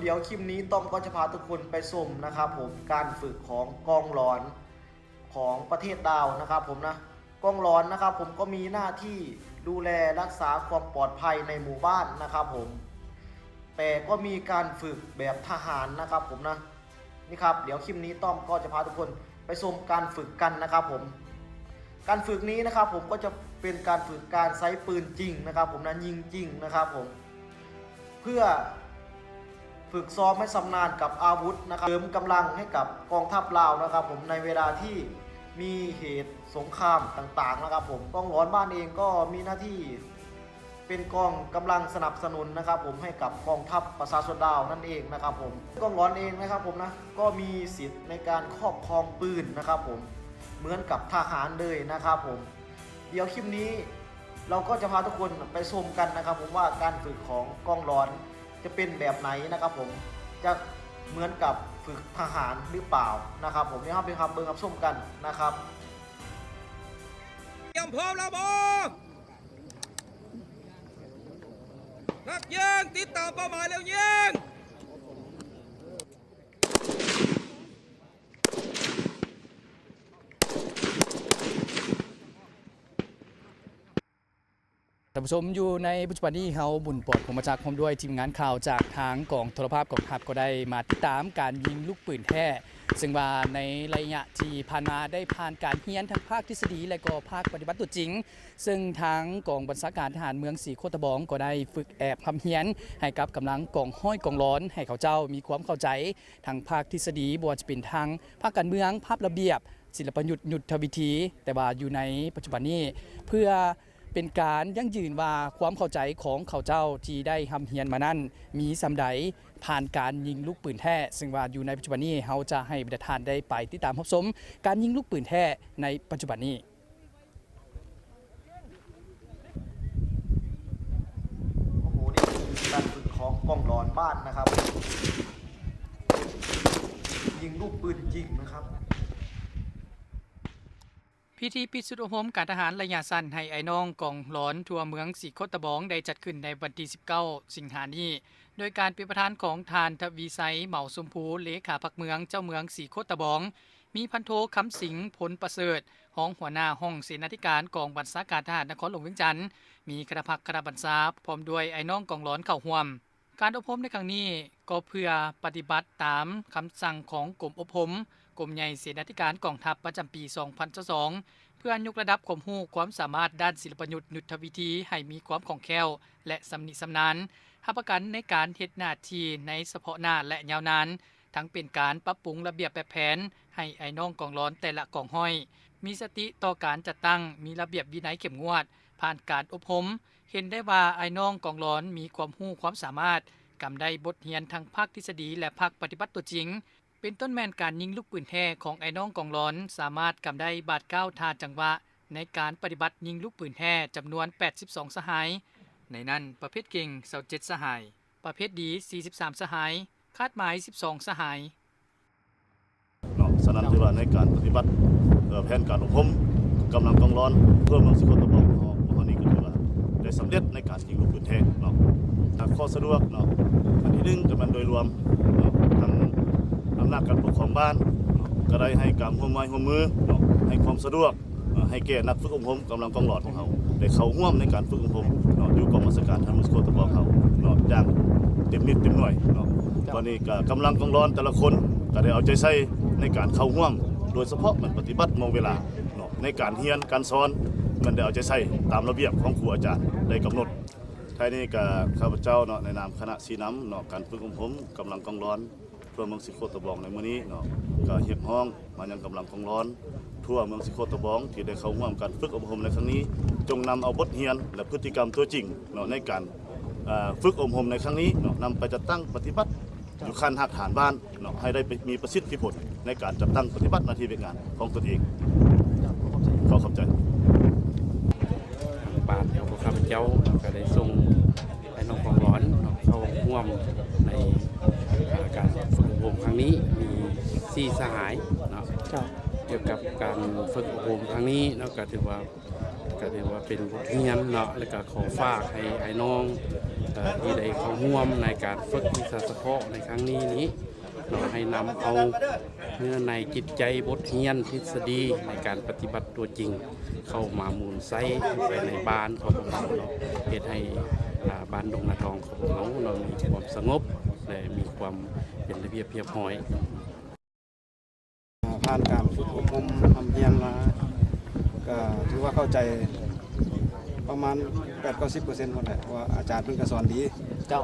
ດຽວຄລິບນີ້ຕ້ອມກໍຈະພາທຸກຄົນໄປຊົມນະຄັບຜົມ ການຝຶກຂອງກອງຫຼອນຂອງປະເທດລາວນະຄັບຜົມນະ. ກອງຫຼອນນະຄັບຜົມ ກໍມີໜ້າທີ່ດູແລຮັກສາຄວາມປອດໄພໃນໝູ່ບ້ານນະຄັບຜົມ ແຕ່ກໍມີການຝຶກແບບທະຫານນະຄັບຜົມນະ. ນີ້ຄັບ ດຽວຄລິບນີ້ຕ້ອມກໍຈະພາທຸກຄົນໄປຊົມການຝຶກກັນນະຄັບຜົມ. ການຝຶກນີ້ນະຄັບຜົມ ກໍຈະເປັນການຝຶກການໃຊ້ປືນຈິງນະຄັບຜົມນະ ຍິງຈິງນະຄັບຜົມ ເພື່ອຝຶກຊ້ອມໃຫ້ຊຳນານກັບອາວຸດນະຄັບ ເສີມກຳລັງໃຫ້ກັບກອງທັບລາວນະຄັບຜົມ ໃນເວລາທີ່ມີເຫດສົງຄາມຕ່າງໆນະຄັບຜົມ. ກອງຫຼອນບ້ານເອງກໍມີໜ້າທີ່ ເປັນກອງກຳລັງສະໜັບສະໜູນນະຄັບຜົມ ໃຫ້ກັບກອງທັບປະຊາຊົນລາວນັ້ນເອງນະຄັບຜົມ. ກອງຫຼອນເອງນະຄັບຜົມນະ ກໍມີສິດໃນການຄອບຄອງປືນນະຄັບຜົມ ເໝືອນກັບທະຫານເລີຍນະຄັບຜົມ. ດຽວຄລິບນີ້ເຮົາກໍຈະພາທຸກຄົນໄປຊົມກັນນະຄັບຜົມ ວ່າການຝຶກຂອງກອງຫຼອນຈະເປັນແບບໃດນະຄັບຜົມ ຈະເໝືອນກັບຝຶກທະຫານຫຼືເປົ່ານະຄັບຜົມ. ດຽວເຮົາໄປຮັບເບິ່ງຮັບຊົມກັນນະຄັບ. ຕຽມພ້ອມແລ້ວບໍ່? ນັກຍິງ ຕິດຕາມເປົ້າໝາຍແລ້ວຍິງ. ທ່ານຜູ້ຊົມ, ຢູ່ໃນປັດຈຸບັນນີ້ ເຮົາ ບຸນປອດ ພົມມະຈັກ ພ້ອມດ້ວຍທີມງານຂ່າວຈາກທາງກອງໂທລະພາບກອງທັບ ກໍໄດ້ມາຕິດຕາມການຍິງລູກປືນແທ້ ເຊິ່ງວ່າໃນໄລຍະທີ່ຜ່ານມາໄດ້ຜ່ານການຮຽນທັງພາກທິດສະດີ ແລະ ກໍພາກປະຕິບັດຕົວຈິງ. ເຊິ່ງທາງກອງບັນຊາການທະຫານເມືອງສີໂຄດຕະບອງ ກໍໄດ້ຝຶກແອບຮ່ຳຮຽນໃຫ້ກັບກຳລັງກອງຮ້ອຍກອງຫຼອນ ໃຫ້ເຂົາເຈົ້າມີຄວາມເຂົ້າໃຈທັງພາກທິດສະດີ ບໍ່ວ່າຈະເປັນທາງພາກການເມືອງ, ພາກລະບຽບ, ສິລະປະຍຸດ, ຍຸດທະວິທີ, ແຕ່ວ່າຢູ່ໃນປັດຈຸບັນນີ້ ເພື່ອເປັນການຢັ້ງຢືນວ່າຄວາມເຂົ້າໃຈຂອງເຂົາເຈົ້າທີ່ໄດ້ຮ່ຳຮຽນມານັ້ນມີສ່ຳໃດ ຜ່ານການຍິງລູກປືນແທ້, ເຊິ່ງວ່າຢູ່ໃນປັດຈຸບັນນີ້ ເຮົາຈະໃຫ້ບັນດາທ່ານໄດ້ໄປຕິດຕາມຮັບຊົມການຍິງລູກປືນແທ້ໃນປັດຈຸບັນນີ້. ໂອ້ໂຫ ນີ້ຄືການຝຶກຂອງກອງຫຼອນບ້ານນະຄັບ ຍິງລູກປືນຈິງນະຄັບ. ພິທີປິດຊຸດອົບຮົມການທະຫານໄລຍະສັ້ນໃຫ້ອ້າຍນ້ອງກອງຫຼອນທົ່ວເມືອງສີໂຄດຕະບອງ ໄດ້ຈັດຂຶ້ນໃນວັນທີສິບເກົ້າ ສິງຫານີ້ ໂດຍການເປັນປະທານຂອງທ່ານ ທະວີໄຊ ເໝົາຊົມພູ ເລຂາພັກເມືອງ ເຈົ້າເມືອງສີໂຄດຕະບອງ, ມີພັນໂທ ຄຳສິງ ພົນປະເສີດ ຮອງຫົວໜ້າຫ້ອງເສນາທິການກອງບັນຊາການທະຫານນະຄອນຫຼວງວຽງຈັນ, ມີຄະນະພັກຄະນະບັນຊາ ພ້ອມດ້ວຍອ້າຍນ້ອງກອງຫຼອນເຂົ້າຮ່ວມ. ການອົບຮົມໃນຄັ້ງນີ້ກໍເພື່ອປະຕິບັດຕາມຄຳສັ່ງຂອງກົມອົບຮົມ, ກົມໃຫຍ່ເສນາທິການກອງທັບປະຈຳປີສອງພັນຊາວສອງ ເພື່ອຍົກລະດັບຄວາມຮູ້ຄວາມສາມາດດ້ານສິລະປະຍຸດ, ຍຸດທະວິທີໃຫ້ມີຄວາມຄ່ອງແຄ້ວ ແລະ ຊຳນິຊຳນານ, ຮັບປະກັນໃນການເຮັດໜ້າທີ່ໃນສະເພາະໜ້າ ແລະ ຍາວນານ. ທັງເປັນການປັບປຸງລະບຽບແບບແຜນໃຫ້ອ້າຍນ້ອງກອງຫຼອນແຕ່ລະກອງຮ້ອຍ ມີສະຕິຕໍ່ການຈັດຕັ້ງ, ມີລະບຽບວິໄນເຂັ້ມງວດ. ຜ່ານການອົບຮົມ ເຫັນໄດ້ວ່າອ້າຍນ້ອງກອງຫຼອນມີຄວາມຮູ້ຄວາມສາມາດ, ກຳໄດ້ບົດຮຽນທັງພາກທິດສະດີ ແລະ ພາກປະຕິບັດຕົວຈິງ, ເປັນຕົ້ນແມ່ນການຍິງລູກປືນແທ້ຂອງອ້າຍນ້ອງກອງຫຼອນ ສາມາດກຳໄດ້ບາດກ້າວທ່າຈັງຫວະໃນການປະຕິບັດຍິງລູກປືນແທ້ຈຳນວນແປດສິບສອງສະຫາຍ, ໃນນັ້ນປະເພດເກັ່ງຊາວເຈັດສະຫາຍ, ປະເພດດີສີ່ສິບສາມສະຫາຍ, ຄາດໝາຍສິບສອງສະຫາຍ. ເນາະ ສະນັ້ນຖືວ່າໃນການປະຕິບັດ ເອີ ແຜນການອົບຮົມກຳລັງກອງຫຼອນທົ່ວເມືອງສີໂຄດຕະບອງຂອງພວກເຮົານີ້ ກໍຖືວ່າໄດ້ສຳເລັດໃນການຍິງລູກປືນແທ້ເນາະ. ອາ ຂໍ້ສະດວກເນາະ ອັນທີໜຶ່ງກໍແມ່ນໂດຍລວມເນາະ ທາງອຳນາດການປົກຄອງບ້ານເນາະ ກໍໄດ້ໃຫ້ການຮ່ວມໄມ້ຮ່ວມມືເນາະ ໃຫ້ຄວາມສະດວກ ເອີ ໃຫ້ແກ່ນັກຝຶກອົບຮົມກຳລັງກອງຫຼອນຂອງເຮົາ ໄດ້ເຂົ້າຮ່ວມໃນການຝຶກອົບຮົມເນາະ ຢູ່ກອງບັນຊາການທະຫານເມືອງສີໂຄດຕະບອງເຮົາເນາະ ຢ່າງເຕັມມິດເຕັມໜ່ວຍເນາະ. ເຈົ້າ ບັດນີ້ກໍກຳລັງກອງຫຼອນແຕ່ລະຄົນກໍໄດ້ເອົາໃຈໃສ່ໃນການເຂົ້າຮ່ວມ ໂດຍສະເພາະແມ່ນປະຕິບັດເໝົດເວລາເນາະ ໃນການຮຽນການສອນ ແມ່ນໄດ້ເອົາໃຈໃສ່ຕາມລະບຽບຂອງຄູອາຈານໄດ້ກຳນົດ. ທ້າຍນີ້ກໍຂ້າພະເຈົ້າເນາະ ໃນນາມຄະນະຊີ້ນຳເນາະ ການຝຶກອົບຮົມກຳລັງກອງຫຼອນ ທົ່ວເມືອງສີໂຄດຕະບອງໃນມື້ນີ້ເນາະ ກໍຮຽກຮ້ອງມາຍັງກຳລັງກອງຫຼອນທົ່ວເມືອງສີໂຄດຕະບອງ ທີ່ໄດ້ເຂົ້າຮ່ວມການຝຶກອົບຮົມໃນຄັ້ງນີ້ ຈົ່ງນຳເອົາບົດຮຽນ ແລະ ພຶດຕິກຳຕົວຈິງເນາະ ໃນການ ເອີ ຝຶກອົບຮົມໃນຄັ້ງນີ້ເນາະ ນຳໄປຈັດຕັ້ງປະຕິບັດຢູ່ຂັ້ນຮາກຖານບ້ານເນາະ ໃຫ້ໄດ້ມີປະສິດທິຜົນໃນການຈັດຕັ້ງປະຕິບັດໜ້າທີ່ວຽກງານຂອງຕົນເອງ. ຂໍຂອບໃຈ. ທາງບ້ານຂອງພວກຂ້າພະເຈົ້າກໍໄດ້ສົ່ງ ອ້າຍນ້ອງກອງຫຼອນເນາະ ເຂົ້າຮ່ວມໃນ ເອີ ການຝຶກອົບຮົມຄັ້ງນີ້ ມີສີ່ສະຫາຍເນາະ. ເຈົ້າ ກ່ຽວກັບການຝຶກອົບຮົມຄັ້ງນີ້ເນາະ ກໍຖືວ່າ ກໍຖືວ່າເປັນບົດຮຽນເນາະ ແລ້ວກໍຂໍຝາກໃຫ້ອ້າຍນ້ອງ ທີ່ໄດ້ເຂົ້າຮ່ວມໃນການຝຶກວິຊາສະເພາະໃນຄັ້ງນີ້ນີ້ເນາະ ໃຫ້ນຳເອົາເນື້ອໃນຈິດໃຈ ບົດຮຽນທິດສະດີໃນການປະຕິບັດຕົວຈິງ ເຂົ້າມາໝູນໃຊ້ໄປໃນບ້ານຂອງພວກເຮົາເນາະ ເຮັດໃຫ້ ອາ ບ້ານດົງນາທອງຂອງພວກເຮົາເນາະ ມີຄວາມສະຫງົບ ແລະ ມີຄວາມເປັນລະບຽບຮຽບຮ້ອຍ. ຜ່ານການຝຶກອົບຮົມຮ່ຳຮຽນມາ ກໍຖືວ່າເຂົ້າໃຈປະມານແປດເກົ້າສິບເປີເຊັນພຸ້ນແຫຼະ ເພາະວ່າອາຈານເພິ່ນກໍສອນດີ. ເຈົ້າ.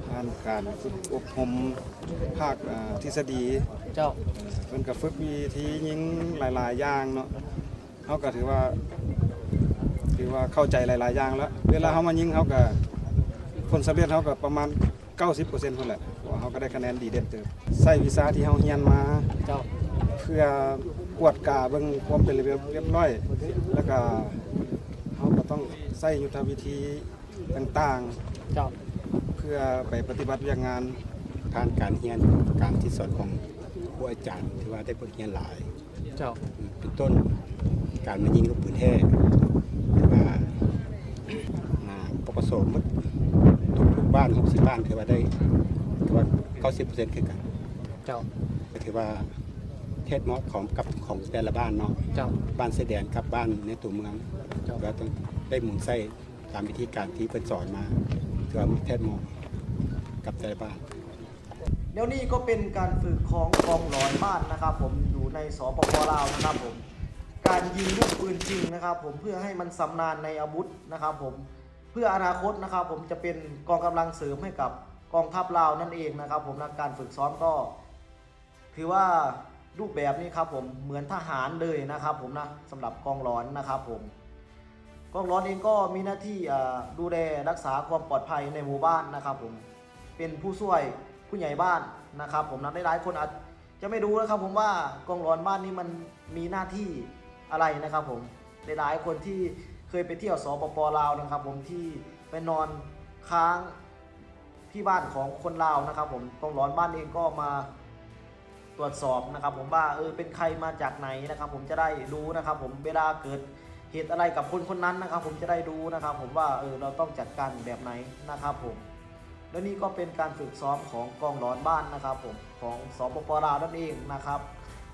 ຜ່ານການຝຶກອົບຮົມພາກ ເອີ ທິດສະດີ. ເຈົ້າ. ເພິ່ນກໍຝຶກວິທີຍິງຫຼາຍໆຢ່າງເນາະ. ເຮົາກໍຖືວ່າ ຖືວ່າເຂົ້າໃຈຫຼາຍໆຢ່າງແລ້ວ. ເວລາເຮົາມາຍິງ ເຮົາກໍ ຜົນສຳເລັດເຮົາກໍປະມານເກົ້າສິບເປີເຊັນພຸ້ນແຫຼະ ເພາະວ່າເຮົາກໍໄດ້ຄະແນນດີເດັ່ນເຕີບ. ໃຊ້ວິຊາທີ່ເຮົາຮຽນມາ ເຈົ້າ. ເພື່ອກວດກາເບິ່ງຄວາມເປັນລະບຽບຮຽບຮ້ອຍ ແລ້ວກໍເຮົາກໍຕ້ອງໃຊ້ຍຸດທະວິທີຕ່າງໆ ເຈົ້າ. ເພື່ອໄປປະຕິບັດວຽກງານ. ຜ່ານການຮຽນການສິດສອນຂອງຄູອາຈານ ຖືວ່າໄດ້ບົດຮຽນຫຼາຍ. ເຈົ້າ. ເປັນຕົ້ນ ການມາຍິງລູກປືນແທ້ ຖືວ່າ ອາ ປກສ ໝົດ ທຸກໆບ້ານ ຫົກສິບບ້ານ ຖືວ່າໄດ້ ຖືວ່າເກົ້າສິບເປີເຊັນຄືກັນ. ເຈົ້າ. ກໍຖືວ່າເທດເໝາະຂອງ ກັບຂອງແຕ່ລະບ້ານເນາະ. ເຈົ້າ. ບ້ານຊາຍແດນກັບບ້ານໃນຕົວເມືອງ. ເຈົ້າ. ຖືວ່າຕ້ອງໄດ້ໝູນໃຊ້ຕາມວິທີການທີ່ເພິ່ນສອນມາ ຖືວ່າເທດເໝາະກັບແຕ່ລະບ້ານ. ແນວນີ້ກໍເປັນການຝຶກຂອງກອງຫຼອນບ້ານນະຄັບຜົມ ຢູ່ໃນ ສປປ ລາວນະຄັບຜົມ ການຍິງລູກປືນຈິງນະຄັບຜົມ ເພື່ອໃຫ້ມັນຊຳນານໃນອາວຸດນະຄັບຜົມ ເພື່ອອະນາຄົດນະຄັບຜົມ ຈະເປັນກອງກຳລັງເສີມໃຫ້ກັບກອງທັບລາວນັ້ນເອງນະຄັບຜົມ ແລະ ການຝຶກຊ້ອມກໍຖືວ່າຮູບແບບນີ້ຄັບຜົມ ເໝືອນທະຫານເລີຍນະຄັບຜົມນະ ສຳລັບກອງຫຼອນນະຄັບຜົມ. ກອງຫຼອນເອງກໍມີໜ້າທີ່ ເອີ ດູແລຮັກສາຄວາມປອດໄພໃນໝູ່ບ້ານນະຄັບຜົມ ເປັນຜູ້ຊ່ວຍຜູ້ໃຫຍ່ບ້ານນະຄັບຜົມນະ. ຫຼາຍໆຄົນອາດຈະໄມ່ຮູ້ນະຄັບຜົມວ່າ ກອງຫຼອນບ້ານນີ້ມັນມີໜ້າທີ່ອະໄລນະຄັບຜົມ. ຫຼາຍໆຄົນທີ່ເຄີຍໄປທ່ຽວ ສປປ ລາວນະຄັບຜົມ ທີ່ໄປນອນຄ້າງ ທີ່ບ້ານຂອງຄົນລາວນະຄັບຜົມ ກອງຫຼອນບ້ານເອງກໍມາຕວດສອບນະຄັບຜົມວ່າ ເອີ ເປັນໃຄມາຈາກໃນນະຄັບຜົມ ຈະໄດ້ຮູ້ນະຄັບຜົມ ເວລາເກີດເຫດອະໄລກັບຄົນຄົນນັ້ນນະຄັບຜົມ ຈະໄດ້ຮູ້ນະຄັບຜົມວ່າ ເອີ ເຮົາຕ້ອງຈັດການແບບໃດນະຄັບຜົມ. ແລະ ນີ້ກໍເປັນການຝຶກຊ້ອມຂອງກອງຫຼອນບ້ານນະຄັບຜົມ ຂອງ ສປປ ລາວນັ້ນເອງນະຄັບ.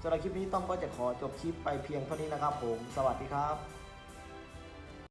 ສຳລັບຄລິບນີ້ຕ້ອງກໍຈະຂໍຈົບຄລິບໄປພຽງເທົ່ານີ້ນະຄັບຜົມ. ສະຫວັດດີຄັບ.